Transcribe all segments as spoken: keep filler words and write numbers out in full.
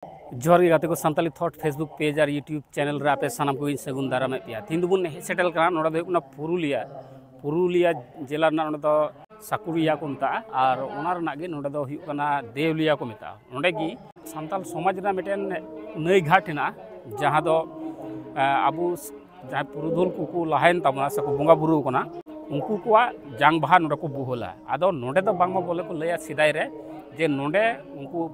ᱡᱚᱦᱟᱨ ᱜᱮ ᱜᱟᱛᱮ ᱠᱚ, ᱥᱟᱱᱛᱟᱞᱤ ᱛᱷᱚᱴ Facebook ᱯᱮᱡᱽ ᱟᱨ YouTube ᱪᱮᱱᱮᱞ ᱨᱮ ᱟᱯᱮ ᱥᱟᱱᱟᱢ ᱠᱚᱜᱮᱧ ᱥᱟᱹᱜᱩᱱ ᱫᱟᱨᱟᱢᱮᱫ ᱯᱮᱭᱟ᱾ ᱛᱮᱦᱮᱧ ᱫᱚᱵᱚᱱ ᱦᱮᱡ ᱥᱮᱴᱮᱨ ᱠᱟᱱᱟ, ᱱᱚᱰᱮ ᱫᱚ ᱦᱩᱭᱩᱜ ᱠᱟᱱᱟ ᱯᱩᱨᱩᱞᱤᱭᱟ᱾ ᱯᱩᱨᱩᱞᱤᱭᱟ ᱡᱮᱞᱟ ᱨᱮᱱᱟᱜ ᱱᱚᱰᱮ ᱫᱚ ᱥᱟᱹᱠᱩᱲᱤᱭᱟ ᱠᱚ ᱢᱮᱛᱟᱜᱼᱟ, ᱟᱨ ᱚᱱᱟ ᱨᱮᱱᱟᱜ ᱜᱮ ᱱᱚᱰᱮ ᱫᱚ ᱦᱩᱭᱩᱜ ᱠᱟᱱᱟ ᱫᱮᱣᱞᱤᱭᱟ ᱠᱚ ᱢᱮᱛᱟᱜᱼᱟ᱾ ᱱᱚᱰᱮ ᱜᱮ ᱥᱟᱱᱛᱟᱞ ᱥᱚᱢᱟᱡᱽ ᱨᱮᱱᱟᱜ ᱢᱤᱫᱴᱮᱱ ᱱᱟᱹᱭ ᱜᱷᱟᱴ ᱦᱮᱱᱟᱜᱼᱟ, ᱡᱟᱦᱟᱸ ᱫᱚ, ᱮ, ᱟᱵᱚ ᱡᱟᱦᱟᱸᱭ ᱯᱩᱨᱩᱫᱷᱩᱞ ᱠᱚᱠᱚ ᱞᱟᱦᱟᱭᱮᱱ ᱛᱟᱵᱚᱱᱟ ᱥᱮᱠᱚ ᱵᱚᱸᱜᱟ ᱵᱩᱨᱩ ᱟᱠᱟᱱᱟ, ᱩᱱᱠᱩ ᱠᱚᱣᱟᱜ ᱡᱟᱝ ᱵᱟᱦᱟ ᱱᱚᱰᱮ ᱠᱚ ᱵᱩᱦᱟᱹᱞᱟ᱾ ᱟᱫᱚ ᱱᱚᱰᱮ ᱫᱚ ᱵᱟᱝᱢᱟ ᱵᱚᱞᱮ ᱠᱚ ᱞᱟᱹᱭᱟ ᱥᱮᱫᱟᱭ ᱨᱮ ᱡᱮ ᱱᱚᱰᱮ ᱩᱱᱠᱩ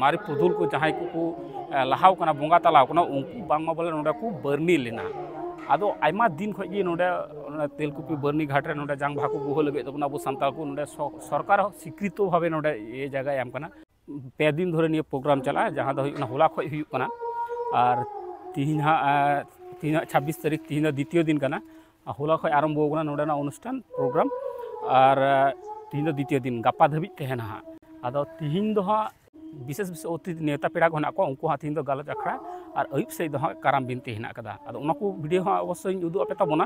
ᱢᱟᱨᱮ ᱯᱩᱨᱩᱫᱷᱩᱞ ᱠᱚ ᱡᱟᱦᱟᱸᱭ ᱠᱚᱠᱚ, ᱮ, ᱞᱟᱦᱟᱣ ᱠᱟᱱᱟ, ᱵᱚᱸᱜᱟ ᱛᱟᱞᱟᱣ ᱠᱟᱱᱟ, ᱩᱱᱠᱩ ᱵᱟᱝᱢᱟ ᱵᱚᱞᱮ ᱱᱚᱰᱮ ᱠᱚ ᱵᱟᱹᱨᱱᱤ ᱞᱮᱱᱟ᱾ ᱟᱫᱚ ᱟᱭᱢᱟ ᱫᱤᱱ ᱠᱷᱚᱡ ᱜᱮ ᱱᱚᱰᱮ, ᱚᱱᱟ ᱛᱮᱞᱠᱩᱯᱤ ᱵᱟᱹᱨᱱᱤ ᱜᱷᱟᱴ ᱨᱮ ᱱᱚᱰᱮ ᱡᱟᱝ ᱵᱟᱦᱟ ᱠᱚ ᱵᱩᱦᱟᱹ ᱞᱟᱹᱜᱤᱫ ᱛᱟᱵᱚᱱᱟ ᱟᱵᱚ ᱥᱟᱱᱛᱟᱲ ᱠᱚ᱾ ᱱᱚᱰᱮ ᱥᱚ-, ᱥᱚᱨᱠᱟᱨ ᱦᱚᱸ ᱥᱤᱠᱨᱤᱛᱚ ᱵᱷᱟᱵᱮ ᱱᱚᱰᱮ ᱤᱭᱟᱹ ᱡᱟᱭᱜᱟᱭ ᱮᱢ ᱠᱟᱱᱟ᱾ ᱯᱮ ᱫᱤᱱ ᱫᱷᱚᱨᱮ ᱱᱤᱭᱟᱹ ᱯᱨᱳᱜᱨᱟᱢ ᱪᱟᱞᱟᱜᱼᱟ, ᱡᱟᱦᱟᱸ ᱫᱚ ᱦᱩᱭᱩᱜ ᱠᱟᱱᱟ ᱦᱚᱞᱟ ᱠᱷᱚᱡ ᱦᱩᱭᱩᱜ ᱠᱟᱱᱟ, ᱟᱨ ᱛᱤᱦᱤᱧ ᱦᱟᱸᱜ, ᱮ, ᱛᱤᱦᱤᱧ ᱦᱟᱸᱜ ᱪᱷᱟᱵᱵᱤᱥ ᱛᱟᱹᱨᱤᱠᱷ, ᱛᱤᱦᱤᱧ ᱫᱚ ᱫᱤᱛᱤᱭᱚ ᱫᱤᱱ ᱠᱟᱱᱟ᱾ ᱟᱨ ᱦᱚᱞᱟ ᱠᱷᱚᱡ ᱟᱨᱟᱢᱵᱚ ᱟᱠᱟᱱᱟ ᱱᱚᱰᱮᱱᱟᱜ ᱚᱱᱩᱥᱴᱷᱟᱱ ᱯᱨᱳᱜᱨᱟᱢ, ᱟᱨ, ᱮ, ᱛᱤᱦᱤᱧ ᱫᱚ ᱫᱤᱛᱤᱭᱚ ᱫᱤᱱ, ᱜᱟᱯᱟ ᱫᱷᱟᱹᱵᱤᱡ ᱛᱟᱦᱮᱱᱟ ᱦᱟᱸᱜ᱾ ᱟᱫᱚ ᱛᱤᱦᱤᱧ ᱫᱚ ᱦᱟᱸᱜ ᱵᱤᱥᱮᱥ ᱵᱤᱥᱮᱥ ᱚᱛᱤᱛᱷᱤ ᱱᱮᱣᱛᱟ ᱯᱮᱲᱟ ᱠᱚ ᱦᱮᱱᱟᱜ ᱠᱚᱣᱟ, ᱩᱱᱠᱩ ᱦᱟᱸᱜ ᱛᱤᱦᱤᱧ ᱫᱚ ᱜᱟᱞᱚᱪ ᱟᱠᱷᱲᱟ, ᱟᱨ ᱟᱹᱭᱩᱵ ᱥᱮᱫ ᱫᱚ ᱦᱟᱸᱜ ᱠᱟᱨᱟᱢ ᱵᱤᱱᱛᱤ ᱦᱮᱱᱟᱜ ᱠᱟᱫᱟ᱾ ᱟᱫᱚ ᱚᱱᱟ ᱠᱚ ᱵᱷᱤᱰᱤᱭᱳ ᱦᱟᱸᱜ ᱚᱵᱚᱥᱥᱳᱭ ᱤᱧ ᱩᱫᱩᱜ ᱟᱯᱮ ᱛᱟᱵᱚᱱᱟ,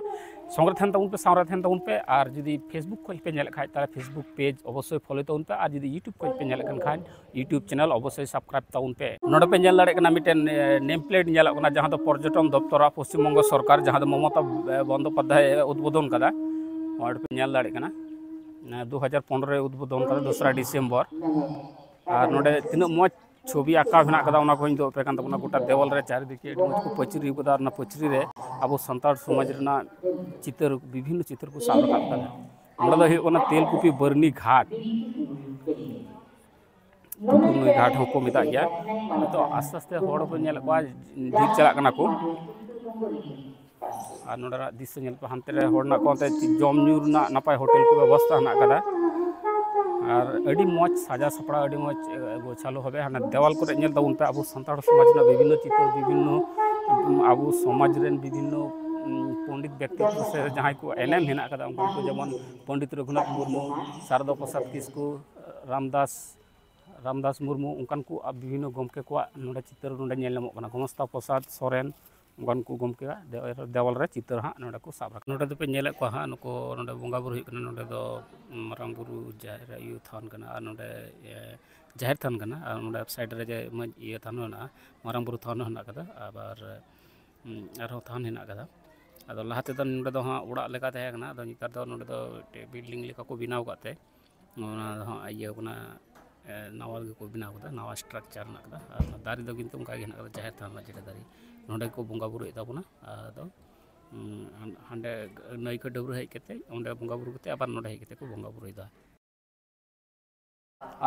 ᱥᱚᱸᱜᱮ ᱛᱟᱦᱮᱱ ᱛᱟᱵᱚᱱ ᱯᱮ᱾ ᱥᱟᱶᱨᱮ ᱛᱟᱦᱮᱱ ᱛᱟᱵᱚᱱ ᱯᱮ, ᱟᱨ ᱡᱩᱫᱤ Facebook ᱠᱷᱚᱡ ᱯᱮ ᱧᱮᱞᱮᱫ ᱠᱷᱟᱡ, ᱛᱟᱦᱚᱞᱮ Facebook ᱯᱮᱡᱽ ᱚᱵᱚᱥᱥᱳᱭ ᱯᱷᱚᱞᱳᱭ ᱛᱟᱵᱚᱱ ᱯᱮ, ᱟᱨ ᱡᱩᱫᱤ YouTube ᱠᱷᱚᱡ ᱯᱮ ᱧᱮᱞᱮᱫ ᱠᱟᱱ ᱠᱷᱟᱱ, YouTube ᱪᱮᱱᱮᱞ ᱚᱵᱚᱥᱥᱳᱭ ᱥᱟᱵᱥᱠᱨᱟᱭᱤᱵ ᱛᱟᱵᱚᱱ ᱯᱮ᱾ ᱱᱚᱰᱮ ᱯᱮ ᱧᱮᱞ ᱫᱟᱲᱮᱭᱟᱜ ᱠᱟᱱᱟ, ᱢᱤᱫᱴᱮᱱ, ᱮ, ᱱᱮᱢ ᱯᱞᱮᱴ ᱧᱮᱞᱚᱜ ᱠᱟᱱᱟ, ᱡᱟᱦᱟᱸ ᱫᱚ ᱯᱚᱨᱡᱚᱴᱚᱱ ᱫᱚᱯᱛᱚᱨᱟᱜ ᱯᱚᱥᱪᱤᱢ ᱵᱚᱝᱜᱚ ᱥᱚᱨᱠᱟᱨ, ᱡᱟᱦᱟᱸ ᱫᱚ ᱢᱚᱢᱚᱛᱟ, ᱮ, ᱵᱚᱱᱫᱳᱯᱟᱫᱽᱫᱷᱟᱭ ᱮ ᱩᱫᱵᱳᱫᱷᱚᱱ ᱠᱟᱫᱟ᱾ ᱱᱚᱰᱮ ᱯᱮ ᱧᱮᱞ ᱫᱟᱲᱮᱭᱟᱜ ᱠᱟᱱᱟ, ᱮ, ᱫᱩ ᱦᱟᱡᱟᱨ ᱯᱚᱱᱨᱚ ᱨᱮ ᱩᱫᱵᱳᱫᱷᱚᱱ ᱠᱟᱫᱟ, ᱫᱚᱥᱨᱟ ᱰᱤᱥᱮᱢᱵᱚᱨ᱾ ᱟᱨ ᱱᱚᱰᱮ ᱛᱤᱱᱟᱹᱜ ᱢᱚᱡᱽ ᱪᱷᱚᱵᱤ ᱟᱸᱠᱟᱣ ᱦᱮᱱᱟᱜ ᱠᱟᱫᱟ, ᱚᱱᱟ ᱠᱚᱧ ᱩᱫᱩᱜ ᱟᱯᱮ ᱠᱟᱱ ᱛᱟᱵᱚᱱᱟ᱾ ᱜᱚᱴᱟ ᱫᱮᱣᱟᱞ ᱨᱮ ᱪᱟᱨᱤᱫᱤᱠᱮ ᱟᱹᱰᱤ ᱢᱚᱡᱽ ᱠᱚ ᱯᱟᱹᱪᱨᱤ ᱠᱟᱫᱟ, ᱟᱨ ᱚᱱᱟ ᱯᱟᱹᱪᱨᱤ ᱨᱮ ᱟᱵᱚ ᱥᱟᱱᱛᱟᱲ ᱥᱚᱢᱟᱡᱽ ᱨᱮᱱᱟᱜ ᱪᱤᱛᱟᱹᱨ, ᱵᱤᱵᱷᱤᱱᱱᱚ ᱪᱤᱛᱟᱹᱨ ᱠᱚ ᱥᱟᱵ ᱨᱟᱠᱟᱵ ᱠᱟᱫᱟ᱾ ᱱᱚᱰᱮ ᱫᱚ ᱦᱩᱭᱩᱜ ᱠᱟᱱᱟ ᱛᱮᱞᱠᱩᱯᱤ ᱵᱟᱹᱨᱱᱤ ᱜᱷᱟᱴ, ᱛᱩᱯᱩᱱ ᱱᱟᱹᱭ ᱜᱷᱟᱴ ᱦᱚᱸᱠᱚ ᱢᱮᱛᱟᱜ ᱜᱮᱭᱟ᱾ ᱱᱤᱛᱚᱜ ᱟᱥᱛᱮ ᱟᱥᱛᱮ ᱦᱚᱲ ᱠᱚ ᱧᱮᱞᱮᱫ ᱠᱚᱣᱟ, ᱰᱷᱮᱨ ᱪᱟᱞᱟᱜ ᱠᱟᱱᱟ ᱠᱚ᱾ ᱟᱨ ᱱᱚᱰᱮᱱᱟᱜ ᱫᱨᱤᱥᱥᱚ ᱧᱮᱞ ᱯᱮ, ᱦᱟᱱᱛᱮ ᱨᱮ ᱦᱚᱲ ᱢᱮᱱᱟᱜ ᱠᱚᱣᱟ, ᱚᱱᱛᱮ ᱡᱚᱢ ᱧᱩ ᱨᱮᱱᱟᱜ ᱱᱟᱯᱟᱭ ᱦᱳᱴᱮᱞ ᱠᱚ ᱵᱮᱵᱚᱥᱛᱷᱟ ᱦᱮᱱᱟᱜ ᱟᱠᱟᱫᱟ᱾ ᱟᱨ ᱟᱹᱰᱤ ᱢᱚᱡᱽ ᱥᱟᱡᱟᱣ ᱥᱟᱯᱲᱟᱣ, ᱟᱹᱰᱤ ᱢᱚᱡᱽ, ᱮ, ᱜᱳᱪᱷᱟᱞᱳ ᱵᱷᱟᱵᱮ᱾ ᱦᱟᱱᱟ ᱫᱮᱣᱟᱞ ᱠᱚᱨᱮ ᱧᱮᱞ ᱛᱟᱵᱚᱱ ᱯᱮ, ᱟᱵᱚ ᱥᱟᱱᱛᱟᱲ ᱥᱚᱢᱟᱡᱽ ᱨᱮᱱᱟᱜ ᱵᱤᱵᱷᱤᱱᱱᱚ ᱪᱤᱛᱟᱹᱨ, ᱵᱤᱵᱷᱤᱱᱱᱚ, ᱩᱢ, ᱟᱵᱚ ᱥᱚᱢᱟᱡᱽ ᱨᱮᱱ ᱵᱤᱵᱷᱤᱱᱱᱚ, ᱩᱢ, ᱯᱚᱱᱰᱤᱛ ᱵᱮᱠᱛᱤᱛᱛᱚ ᱥᱮ ᱡᱟᱦᱟᱸᱭ ᱠᱚ ᱮᱱᱮᱢ ᱦᱮᱱᱟᱜ ᱟᱠᱟᱫᱟ, ᱩᱱᱠᱩ ᱠᱚ ᱡᱮᱢᱚᱱ ᱯᱚᱱᱰᱤᱛ ᱨᱚᱜᱷᱩᱱᱟᱛᱷ ᱢᱩᱨᱢᱩ, ᱥᱟᱨᱚᱫᱟ ᱯᱨᱚᱥᱟᱫᱽ ᱠᱤᱥᱠᱩ, ᱨᱟᱢᱫᱟᱥ, ᱨᱟᱢᱫᱟᱥ ᱢᱩᱨᱢᱩ, ᱚᱱᱠᱟᱱ ᱠᱚ ᱵᱤᱵᱷᱤᱱᱱᱚ ᱜᱚᱢᱠᱮ ᱠᱚᱣᱟᱜ ᱱᱚᱰᱮ ᱪᱤᱛᱟᱹᱨ ᱱᱚᱰᱮ ᱧᱮᱞ ᱧᱟᱢᱚᱜ ᱠᱟᱱᱟ᱾ ᱜᱳᱢᱚᱥᱛᱟ ᱯᱨᱚᱥᱟᱫᱽ ᱥᱚᱨᱮᱱ, ᱚᱱᱠᱟᱱ ᱠᱚ ᱜᱚᱢᱠᱮᱭᱟᱜ ᱫᱮᱣ-, ᱫᱮᱣᱟᱞ ᱨᱮ ᱪᱤᱛᱟᱹᱨ ᱦᱟᱸᱜ ᱱᱚᱰᱮ ᱠᱚ ᱥᱟᱵ ᱨᱟᱠᱟᱵ᱾ ᱱᱚᱰᱮ ᱫᱚᱯᱮ ᱧᱮᱞᱮᱫ ᱠᱚᱣᱟ ᱦᱟᱸᱜ, ᱱᱩᱠᱩ ᱱᱚᱰᱮ ᱵᱚᱸᱜᱟ ᱵᱩᱨᱩ ᱦᱩᱭᱩᱜ ᱠᱟᱱᱟ᱾ ᱱᱚᱰᱮ ᱫᱚ ᱢᱟᱨᱟᱝ ᱵᱩᱨᱩ ᱡᱟᱦᱮᱨ ᱟᱭᱳ ᱛᱷᱟᱱ ᱠᱟᱱᱟ, ᱟᱨ ᱱᱚᱰᱮ, ᱮ, ᱡᱟᱦᱮᱨ ᱛᱷᱟᱱ ᱠᱟᱱᱟ᱾ ᱟᱨ ᱱᱚᱰᱮ ᱥᱟᱭᱤᱰ ᱨᱮ ᱡᱮ ᱢᱟᱹᱡᱽ ᱤᱭᱟᱹ ᱛᱷᱟᱱ ᱦᱚᱸ ᱦᱮᱱᱟᱜᱼᱟ, ᱢᱟᱨᱟᱝ ᱵᱩᱨᱩ ᱛᱷᱟᱱ ᱦᱚᱸ ᱦᱮᱱᱟᱜ ᱠᱟᱫᱟ, ᱟᱵᱟᱨ ᱩᱸ, ᱟᱨᱦᱚᱸ ᱛᱷᱟᱱ ᱦᱮᱱᱟᱜ ᱠᱟᱫᱟ᱾ ᱟᱫᱚ ᱞᱟᱦᱟ ᱛᱮᱫᱚ ᱱᱚᱰᱮ ᱫᱚ ᱦᱟᱸᱜ ᱚᱲᱟᱜ ᱞᱮᱠᱟ ᱛᱟᱦᱮᱸ ᱠᱟᱱᱟ, ᱟᱫᱚ ᱱᱮᱛᱟᱨ ᱫᱚ ᱱᱚᱰᱮ ᱫᱚ ᱢᱤᱫᱴᱮᱡ ᱵᱤᱞᱰᱤᱝ ᱞᱮᱠᱟ ᱠᱚ ᱵᱮᱱᱟᱣ ᱠᱟᱫ ᱛᱮ ᱚᱱᱟ ᱫᱚ ᱦᱟᱸᱜ ᱤᱭᱟᱹ ᱠᱟᱱᱟ, ᱮ, ᱱᱟᱣᱟ ᱜᱮᱠᱚ ᱵᱮᱱᱟᱣ ᱠᱟᱫᱟ, ᱱᱟᱣᱟ ᱥᱴᱨᱟᱠᱪᱟᱨ ᱦᱮᱱᱟᱜ ᱠᱟᱫᱟ᱾ ᱟᱨ ᱚᱱᱟ ᱫᱟᱨᱮ ᱫᱚ ᱠᱤᱱᱛᱩ ᱚᱱᱠᱟ ᱜᱮ ᱦᱮᱱᱟᱜ ᱠᱟᱫᱟ, ᱡᱟᱦᱮᱨ ᱛᱷᱟᱱ ᱨᱮᱱᱟᱜ ᱡᱮᱴᱟ ᱫᱟᱨᱮ, ᱱᱚᱰᱮ ᱠᱚ ᱵᱚᱸᱜᱟ ᱵᱩᱨᱩᱭᱮᱫ ᱛᱟᱵᱚᱱᱟ᱾ ᱟᱫᱚ, ᱩᱸ, ᱦᱟᱸᱰᱮ ᱱᱟᱹᱭ ᱠᱚ ᱰᱟᱹᱵᱽᱨᱟᱹ ᱦᱮᱡ ᱠᱟᱛᱮ ᱚᱸᱰᱮ ᱵᱚᱸᱜᱟ ᱵᱩᱨᱩ ᱠᱟᱛᱮ ᱟᱵᱟᱨ ᱱᱚᱰᱮ ᱦᱮᱡ ᱠᱟᱛᱮ ᱠᱚ ᱵᱚᱸᱜᱟ ᱵᱩᱨᱩᱭᱮᱫᱟ᱾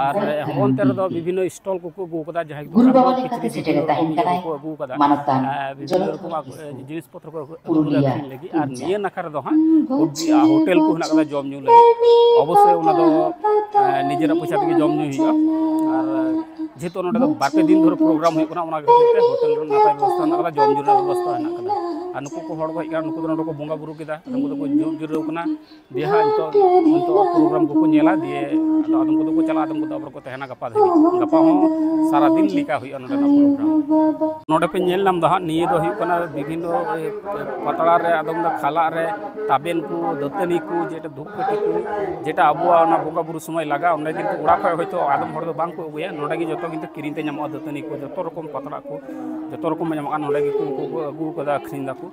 ᱟᱨ ᱦᱚᱸᱜᱼᱚᱱᱛᱮ ᱨᱮᱫᱚ ᱵᱤᱵᱷᱤᱱᱱᱚ ᱥᱴᱚᱞ ᱠᱚᱠᱚ ᱟᱹᱜᱩ ᱠᱟᱫᱟ, ᱡᱟᱦᱟᱸᱭ ᱠᱚᱫᱚ ᱜᱩᱨᱩ ᱵᱟᱵᱟ ᱟᱠᱚᱣᱟᱜ ᱞᱮᱠᱟᱛᱮ ᱠᱤᱪᱨᱤᱡ ᱥᱮᱴᱮᱨ ᱵᱤᱵᱷᱤᱱᱱᱚ ᱛᱟᱦᱮᱱ ᱨᱚᱠᱚᱢ ᱤᱭᱟᱹ ᱠᱟᱱᱟᱭ ᱠᱚᱠᱚ ᱟᱹᱜᱩ ᱠᱟᱫᱟ, ᱢᱟᱱᱚᱛᱟᱱ ᱟᱨ ᱵᱤᱵᱷᱤᱱᱱᱚ ᱡᱚᱜᱚᱛ ᱨᱚᱠᱚᱢᱟᱜ, ᱠᱤᱥᱠᱩ ᱮ, ᱡᱤᱱᱤᱥ ᱯᱚᱛᱨᱚ ᱠᱚ ᱟᱹᱜᱩ ᱯᱩᱨᱩᱞᱤᱭᱟ ᱠᱟᱫᱟ ᱟᱹᱠᱷᱨᱤᱧ ᱞᱟᱹᱜᱤᱫ᱾ ᱟᱨ ᱱᱤᱭᱟᱹ ᱱᱟᱠᱷᱟ ᱨᱮᱫᱚ ᱦᱟᱸᱜ ᱦᱳᱴᱮᱞ ᱠᱚ ᱦᱮᱱᱟᱜ ᱠᱟᱫᱟ ᱡᱚᱢ ᱧᱩ ᱞᱟᱹᱜᱤᱫ᱾ ᱚᱵᱚᱥᱥᱳᱭ ᱚᱱᱟ ᱫᱚ, ᱮ, ᱱᱤᱡᱮᱨᱟᱜ ᱯᱚᱭᱥᱟ ᱛᱮᱜᱮ ᱡᱚᱢ ᱧᱩ ᱦᱩᱭᱩᱜᱼᱟ᱾ ᱟᱨ ᱡᱮᱦᱮᱛᱩ ᱱᱚᱰᱮ ᱫᱚ ᱵᱟᱨ ᱯᱮ ᱫᱤᱱ ᱫᱷᱚᱨᱮ ᱯᱨᱳᱜᱨᱟᱢ ᱦᱩᱭᱩᱜ ᱠᱟᱱᱟ, ᱚᱱᱟ ᱠᱷᱟᱹᱛᱤᱨ ᱛᱮ ᱦᱳᱴᱮᱞ ᱨᱮ ᱱᱟᱯᱟᱭ ᱵᱮᱵᱚᱥᱛᱷᱟ ᱦᱮᱱᱟᱜ ᱠᱟᱫᱟ, ᱡᱚᱢ ᱧᱩ ᱨᱮᱱᱟᱜ ᱵᱮᱵᱚᱥᱛᱷᱟ ᱦᱮᱱᱟᱜ ᱠᱟᱫᱟ᱾ ᱟᱨ ᱱᱩᱠᱩ ᱠᱚ ᱦᱚᱲ ᱠᱚ ᱦᱮᱡ ᱠᱟᱱᱟ, ᱱᱩᱠᱩ ᱫᱚ ᱱᱚᱰᱮ ᱠᱚ ᱵᱚᱸᱜᱟ ᱵᱩᱨᱩ ᱠᱮᱫᱟ, ᱟᱫᱚ ᱩᱱᱠᱩ ᱫᱚᱠᱚ ᱡᱩᱜ ᱡᱤᱨᱟᱹᱣ ᱠᱟᱱᱟ᱾ ᱫᱤᱭᱮ ᱦᱟᱸᱜ ᱱᱤᱛᱚᱜ, ᱱᱤᱛᱚᱜ ᱯᱨᱳᱜᱨᱟᱢ ᱠᱚᱠᱚ ᱧᱮᱞᱟ, ᱫᱤᱭᱮ ᱟᱫᱚ ᱟᱫᱚᱢ ᱠᱚᱫᱚ ᱠᱚ ᱪᱟᱞᱟᱜᱼᱟ, ᱟᱫᱚᱢ ᱠᱚᱫᱚ ᱟᱵᱟᱨ ᱠᱚ ᱛᱟᱦᱮᱱᱟ ᱜᱟᱯᱟ ᱫᱷᱟᱹᱵᱤᱡ᱾ ᱜᱟᱯᱟ ᱦᱚᱸ ᱥᱟᱨᱟᱫᱤᱱ ᱞᱮᱠᱟ ᱦᱩᱭᱩᱜᱼᱟ ᱱᱚᱰᱮᱱᱟᱜ ᱯᱨᱳᱜᱨᱟᱢ᱾ ᱱᱚᱰᱮ ᱯᱮ ᱧᱮᱞ ᱧᱟᱢ ᱫᱟ ᱦᱟᱸᱜ, ᱱᱤᱭᱟᱹ ᱫᱚ ᱦᱩᱭᱩᱜ ᱠᱟᱱᱟ ᱵᱤᱵᱷᱤᱱᱱᱚ, ᱮ, ᱯᱟᱛᱲᱟ ᱨᱮ, ᱟᱫᱚᱢ ᱫᱚ ᱠᱷᱟᱞᱟᱜ ᱨᱮ ᱛᱟᱵᱮᱱ ᱠᱚ, ᱫᱟᱹᱛᱟᱹᱱᱤ ᱠᱚ, ᱡᱮᱴᱟ ᱫᱷᱩᱯ ᱠᱟᱹᱴᱷᱤ ᱠᱚ, ᱡᱮᱴᱟ ᱟᱵᱚᱣᱟᱜ ᱚᱱᱟ ᱵᱚᱸᱜᱟ ᱵᱩᱨᱩ ᱥᱚᱢᱚᱭ ᱞᱟᱜᱟᱜᱼᱟ, ᱚᱸᱰᱮ ᱠᱤᱱᱛᱩ ᱚᱲᱟᱜ ᱠᱷᱚᱡ ᱦᱚᱭᱛᱳ ᱟᱫᱚᱢ ᱦᱚᱲ ᱫᱚ ᱵᱟᱝ ᱠᱚ ᱟᱹᱜᱩᱭᱟ, ᱱᱚᱰᱮ ᱜᱮ ᱡᱚᱛᱚ ᱠᱤᱱᱛᱩ ᱠᱤᱨᱤᱧ ᱛᱮ ᱧᱟᱢᱚᱜᱼᱟ, ᱫᱟᱹᱛᱟᱹᱱᱤ ᱠᱚ, ᱡᱚᱛᱚ ᱨᱚᱠᱚᱢ ᱯᱟᱛᱲᱟ ᱠᱚ, ᱡᱚᱛᱚ ᱨᱚᱠᱚᱢ ᱧᱟᱢᱚᱜᱼᱟ, ᱱᱚᱰᱮ ᱜᱮᱠᱚ ᱩᱱᱠᱩ ᱠᱚ ᱟᱹᱜᱩ ᱠᱟᱫᱟ, ᱟᱹᱠᱷᱨᱤᱧ ᱫᱟᱠᱚ᱾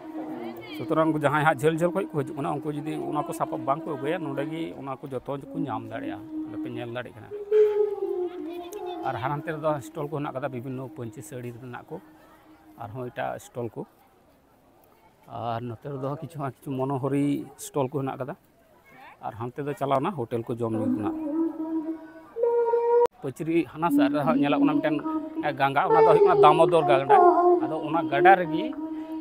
ᱥᱩᱛᱚᱨᱟᱝ ᱡᱟᱦᱟᱸᱭ ᱦᱟᱸᱜ ᱡᱷᱟᱹᱞ ᱡᱷᱟᱹᱞ ᱠᱷᱚᱡ ᱠᱚ ᱦᱤᱡᱩᱜ ᱠᱟᱱᱟ, ᱩᱱᱠᱩ ᱡᱩᱫᱤ ᱚᱱᱟ ᱠᱚ ᱥᱟᱯᱟᱵ ᱵᱟᱝ ᱠᱚ ᱟᱹᱜᱩᱭᱟ, ᱱᱚᱰᱮ ᱜᱮ ᱚᱱᱟ ᱠᱚ ᱡᱚᱛᱚ ᱠᱚ ᱧᱟᱢ ᱫᱟᱲᱮᱭᱟᱜᱼᱟ, ᱱᱚᱰᱮ ᱯᱮ ᱧᱮᱞ ᱫᱟᱲᱮᱭᱟᱜ ᱠᱟᱱᱟ᱾ ᱟᱨ ᱦᱟᱱᱛᱮ ᱨᱮᱫᱚ ᱥᱴᱚᱞ ᱠᱚ ᱦᱮᱱᱟᱜ ᱠᱟᱫᱟ, ᱵᱤᱵᱷᱤᱱᱱᱚ ᱯᱟᱹᱧᱪᱤ ᱥᱟᱹᱲᱤ ᱨᱮᱱᱟᱜ ᱠᱚ, ᱟᱨᱦᱚᱸ ᱮᱴᱟᱜ ᱥᱴᱚᱞ ᱠᱚ᱾ ᱟᱨ ᱱᱚᱛᱮ ᱨᱮᱫᱚ ᱠᱤᱪᱷᱩ, ᱠᱤᱪᱷᱩ ᱢᱚᱱᱳᱦᱚᱨᱤ ᱥᱴᱚᱞ ᱠᱚ ᱦᱮᱱᱟᱜ ᱠᱟᱫᱟ᱾ ᱟᱨ ᱦᱟᱱᱛᱮ ᱫᱚ ᱪᱟᱞᱟᱣᱱᱟ ᱦᱳᱴᱮᱞ ᱠᱚ ᱡᱚᱢ ᱧᱩ ᱨᱮᱱᱟᱜ᱾ ᱯᱟᱹᱪᱨᱤ ᱦᱟᱱᱟ ᱥᱮᱫ ᱨᱮᱦᱚᱸ ᱧᱮᱞᱚᱜ ᱠᱟᱱᱟ ᱢᱤᱫᱴᱮᱱ ᱜᱟᱝᱜᱟ, ᱚᱱᱟ ᱫᱚ ᱦᱩᱭᱩᱜ ᱠᱟᱱᱟ ᱫᱟᱢᱳᱫᱚᱨ ᱜᱟᱰᱟ᱾ ᱟᱫᱚ ᱚᱱᱟ ᱜᱟᱰᱟ ᱨᱮᱜᱮ,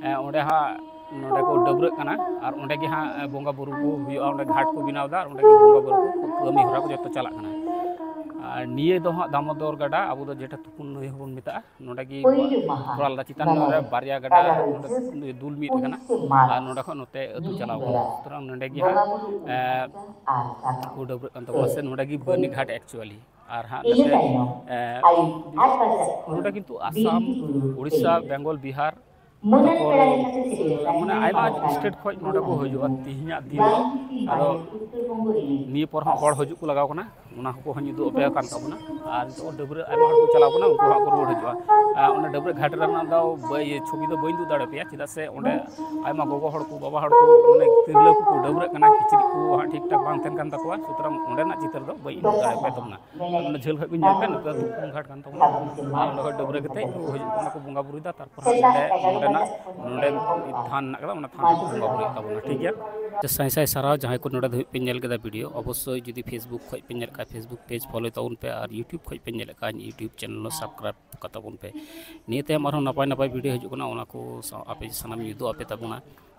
ᱮ, ᱚᱸᱰᱮ ᱦᱟᱸᱜ ᱱᱚᱰᱮ ᱠᱚ ᱰᱟᱹᱵᱽᱨᱟᱹᱜ ᱠᱟᱱᱟ ᱟᱨ ᱚᱸᱰᱮ ᱜᱮ ᱦᱟᱸᱜ, ᱮ, ᱵᱚᱸᱜᱟ ᱵᱩᱨᱩ ᱠᱚ ᱦᱩᱭᱩᱜᱼᱟ, ᱚᱸᱰᱮ ᱜᱷᱟᱴ ᱠᱚ ᱵᱮᱱᱟᱣ ᱮᱫᱟ ᱟᱨ ᱚᱸᱰᱮ ᱜᱮ ᱵᱚᱸᱜᱟ ᱵᱩᱨᱩ ᱠᱚ ᱠᱟᱹᱢᱤ ᱦᱚᱨᱟ ᱠᱚ ᱡᱚᱛᱚ ᱪᱟᱞᱟᱜ ᱠᱟᱱᱟ᱾ ᱟᱨ ᱱᱤᱭᱟᱹ ᱫᱚ ᱦᱟᱸᱜ ᱫᱟᱢᱳᱫᱚᱨ ᱜᱟᱰᱟ, ᱟᱵᱚ ᱫᱚ ᱡᱮᱴᱟ ᱛᱩᱯᱩᱱ ᱱᱟᱹᱭ ᱦᱚᱸᱵᱚᱱ ᱢᱮᱛᱟᱜᱼᱟ, ᱱᱚᱰᱮ ᱜᱮ ᱯᱩᱨᱟᱞ ᱫᱟ ᱪᱮᱛᱟᱱ ᱨᱮ ᱵᱟᱨᱭᱟ ᱜᱟᱰᱟ ᱱᱚᱰᱮ ᱫᱩᱞ ᱢᱤᱫ ᱟᱠᱟᱱᱟ᱾ ᱟᱨ ᱱᱚᱰᱮ ᱠᱷᱚᱱ ᱱᱚᱛᱮ ᱟᱹᱛᱩ ᱪᱟᱞᱟᱣ ᱠᱟᱱᱟ᱾ ᱥᱩᱛᱚᱨᱟᱝ ᱱᱚᱰᱮ ᱜᱮ ᱦᱟᱸᱜ, ᱮ, ᱠᱚ ᱰᱟᱹᱵᱽᱨᱟᱹᱜ ᱠᱟᱱ ᱛᱟᱵᱚᱱᱟ, ᱥᱮ ᱱᱚᱰᱮ ᱜᱮ ᱵᱟᱹᱨᱱᱤ ᱜᱷᱟᱴ actually᱾ ᱟᱨ ᱦᱟᱸᱜ ᱱᱚᱛᱮ, ᱮ, ᱱᱚᱰᱮ ᱠᱤᱱᱛᱩ ᱟᱥᱟᱢ, ᱩᱲᱤᱥᱥᱟ, ᱵᱮᱝᱜᱚᱞ, ᱵᱤᱦᱟᱨ ᱛᱟᱨᱯᱚᱨ, ᱢᱟᱱᱮ ᱟᱭᱢᱟ ᱥᱴᱮᱴ ᱠᱷᱚᱱ ᱱᱚᱰᱮ ᱠᱚ ᱦᱤᱡᱩᱜᱼᱟ ᱛᱮᱦᱮᱧᱟᱜ ᱫᱤᱱ ᱫᱚ᱾ ᱟᱫᱚ ᱱᱤᱭᱟᱹ ᱯᱚᱨ ᱦᱚᱸ ᱦᱚᱲ ᱦᱤᱡᱩᱜ ᱠᱚ ᱞᱟᱜᱟᱣ ᱠᱟᱱᱟ᱾ ᱚᱱᱟ ᱦᱚᱸᱠᱚ ᱦᱚᱸᱧ ᱩᱫᱩᱜ ᱟᱯᱮ ᱠᱟᱱ ᱛᱟᱵᱚᱱᱟ᱾ ᱟᱨ ᱱᱤᱛᱚᱜ ᱰᱟᱹᱵᱽᱨᱟᱹ ᱟᱭᱢᱟ ᱦᱚᱲ ᱠᱚ ᱪᱟᱞᱟᱣ ᱠᱟᱱᱟ, ᱩᱱᱠᱩ ᱦᱟᱸᱜ ᱠᱚ ᱨᱩᱣᱟᱹᱲ ᱦᱤᱡᱩᱜᱼᱟ᱾ ᱟᱨ ᱚᱱᱟ ᱰᱟᱹᱵᱽᱨᱟᱹ ᱜᱷᱟᱴ ᱨᱮᱱᱟᱜ ᱫᱚ ᱵᱟᱹᱭ-, ᱪᱷᱚᱵᱤ ᱫᱚ ᱵᱟᱹᱧ ᱩᱫᱩᱜ ᱫᱟᱲᱮ ᱯᱮᱭᱟ, ᱪᱮᱫᱟᱜ ᱥᱮ ᱚᱸᱰᱮ ᱟᱭᱢᱟ ᱜᱚᱜᱚ ᱦᱚᱲ ᱠᱚ, ᱵᱟᱵᱟ ᱦᱚᱲ ᱠᱚ, ᱢᱟᱱᱮ ᱛᱤᱨᱞᱟᱹ ᱠᱚᱠᱚ ᱰᱟᱹᱵᱽᱨᱟᱹᱜ ᱠᱟᱱᱟ, ᱠᱤᱪᱨᱤᱡ ᱠᱚ ᱦᱟᱸᱜ ᱴᱷᱤᱠ ᱴᱷᱟᱠ ᱵᱟᱝ ᱛᱟᱦᱮᱱ ᱠᱟᱱ ᱛᱟᱠᱚᱣᱟ, ᱥᱩᱛᱚᱨᱟᱝ ᱚᱸᱰᱮᱱᱟᱜ ᱪᱤᱛᱟᱹᱨ ᱫᱚ ᱵᱟᱹᱧ ᱩᱫᱩᱜ ᱫᱟᱲᱮ ᱯᱮ ᱛᱟᱵᱚᱱᱟ᱾ ᱚᱱᱟ ᱡᱷᱟᱹᱞ ᱠᱷᱚᱡ ᱵᱤᱱ ᱧᱮᱞ ᱯᱮ, ᱱᱚᱛᱮ ᱫᱚ ᱛᱩᱯᱩᱱ ᱜᱷᱟᱴ ᱠᱟᱱ ᱛᱟᱵᱚᱱᱟ᱾ ᱟᱨ ᱚᱸᱰᱮ ᱠᱷᱚᱡ ᱰᱟᱹᱵᱽᱨᱟᱹ ᱠᱟᱛᱮ ᱠᱚ ᱦᱤᱡᱩᱜ ᱠᱟᱱᱟ, ᱠᱚ ᱵᱚᱸᱜᱟ ᱵᱩᱨᱩᱭᱮᱫᱟ, ᱛᱟᱨᱯᱚᱨ ᱦᱟᱸᱜ ᱱᱚᱰᱮ, ᱱᱚᱰᱮᱱᱟᱜ, ᱱᱚᱰᱮ ᱛᱷᱟᱱ ᱢᱮᱱᱟᱜ ᱠᱟᱫᱟ, ᱚᱱᱟ ᱛᱷᱟᱱ ᱨᱮᱠᱚ ᱵᱚᱸᱜᱟ ᱵᱩᱨᱩᱭᱮᱫ ᱛᱟᱵᱚᱱᱟ, ᱴᱷᱤᱠ ᱜᱮᱭᱟ᱾ ᱥᱟᱭ ᱥᱟᱭ ᱥᱟᱨᱦᱟᱣ ᱡᱟᱦᱟᱸᱭ ᱠᱚ ᱱᱚᱰᱮ ᱫᱷᱟᱹᱵᱤᱡ ᱯᱮ ᱧᱮᱞ ᱠᱮᱫᱟ ᱵᱷᱤᱰᱤᱭᱳ᱾ ᱚᱵᱚᱥᱥᱳᱭ ᱡᱩᱫᱤ Facebook ᱠᱷᱚᱡ ᱯᱮ ᱧᱮᱞ ᱠᱷᱟᱡ, Facebook ᱯᱮᱡᱽ ᱯᱷᱚᱞᱳᱭ ᱛᱟᱵᱚᱱ ᱯᱮ, ᱟᱨ YouTube ᱠᱷᱚᱡ ᱯᱮ ᱧᱮᱞᱮᱫ ᱠᱷᱟᱡ, YouTube ᱪᱮᱱᱮᱞ ᱦᱚᱸ ᱥᱟᱵᱥᱠᱨᱟᱭᱤᱵᱽ ᱠᱟᱛᱟ ᱵᱚᱱ ᱯᱮ᱾ ᱱᱤᱭᱟᱹ ᱛᱟᱭᱚᱢ ᱟᱨᱦᱚᱸ ᱱᱟᱯᱟᱭ ᱱᱟᱯᱟᱭ ᱵᱷᱤᱰᱤᱭᱳ ᱦᱤᱡᱩᱜ ᱠᱟᱱᱟ, ᱚᱱᱟ ᱠᱚ ᱥᱟᱶ ᱟᱯᱮ ᱥᱟᱱᱟᱢ ᱧᱩᱫᱩ ᱟᱯᱮ ᱛᱟᱵᱚᱱᱟ᱾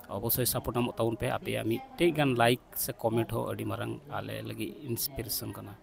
ᱚᱵᱚᱥᱥᱳᱭ ᱥᱟᱯᱳᱨᱴ ᱮᱢᱚᱜ ᱛᱟᱵᱚᱱ ᱯᱮ᱾ ᱟᱯᱮᱭᱟᱜ ᱢᱤᱫᱴᱮᱡ ᱜᱟᱱ ᱞᱟᱭᱤᱠ ᱥᱮ ᱠᱚᱢᱮᱱᱴ ᱦᱚᱸ ᱟᱹᱰᱤ ᱢᱟᱨᱟᱝ ᱟᱞᱮ ᱞᱟᱹᱜᱤᱫ ᱤᱱᱥᱯᱤᱨᱮᱥᱚᱱ ᱠᱟᱱᱟ᱾